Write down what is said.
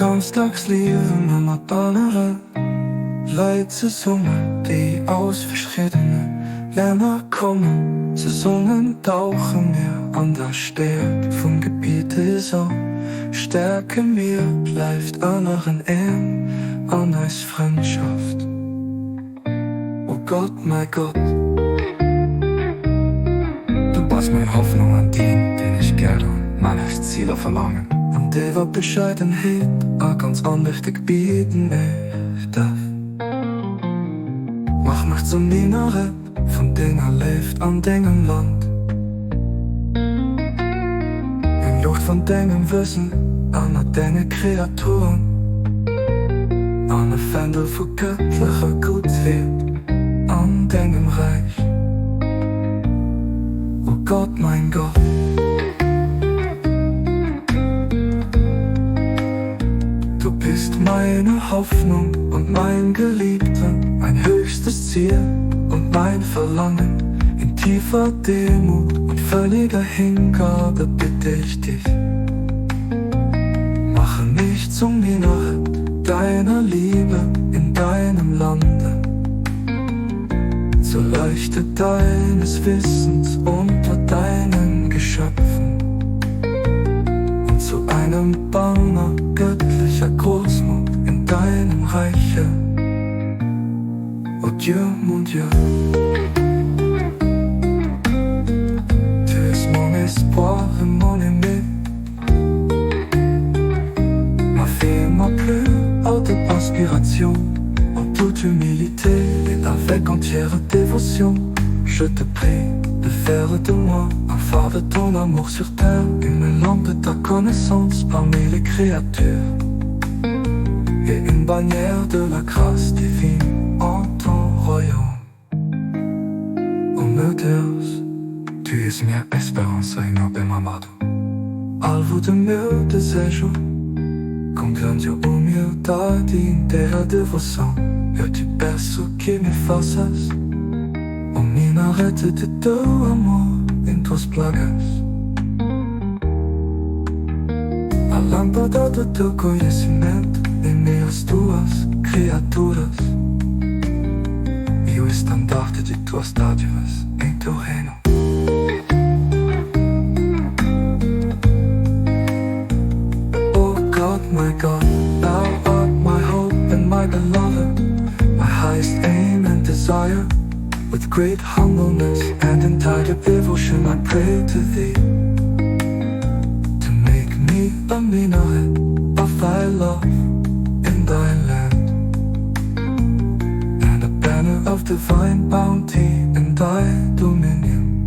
Ganzdags Liewen a mat anere Leit zesummen, déi aus verschiddene Länner kommen. Zesummen dauche mir an der Stäerkt vum Gebiet esou stäerke mir d'Leift ënneren een an eis Frëndschaft. O Gott, mäi Gott, du bass meng Hoffnung an deen, deen ech gär an menger Ziler verlaangen. An déiwer Bescheidenheet a ganz andächteg bieden ech dech, Mach mech zum Minarett vun denger Léift an dengem Land, eng Luucht vun dengem Wëssen ënner denge Kreaturen an e Fändel vu gëttlecher Guttheet an dengem Räich, o Gott, mein Gott. Du bist meine Hoffnung und mein Geliebter, mein höchstes Ziel und mein Verlangen. In tiefer Demut und völliger Hingabe bitte ich dich, mache mich zum Minarett deiner Liebe in deinem Lande, zur Leuchte deines Wissens unter deinen Geschöpfen und zu einem Banner göttlicher Großmut in deinem Reiche. O Dieu, mon Dieu, tu es mon espoir et mon aimé, ma fée, ma plus haute aspiration. En toute humilité et avec entière dévotion, je te prie de faire de moi un phare de ton amour sur terre, une lampe de ta connaissance parmi les créatures et une bannière de la grâce divine en ton royaume. O meu Deus, tu és minha esperança e meu bem-amado, alvo do meu desejo. Com grande humildade e inteira devoção, eu te peço que me faças um minarete de teu amor em tuas plagas. A lâmpada do teu conhecimento em meio às tuas criaturas e o estandarte de tuas dádivas em teu reino. O God, my God, thou art my hope and my beloved, my highest aim and desire. With great humbleness and entire devotion I pray to thee to make me a minaret of thy love in thy land and a banner of divine bounty in thy dominion.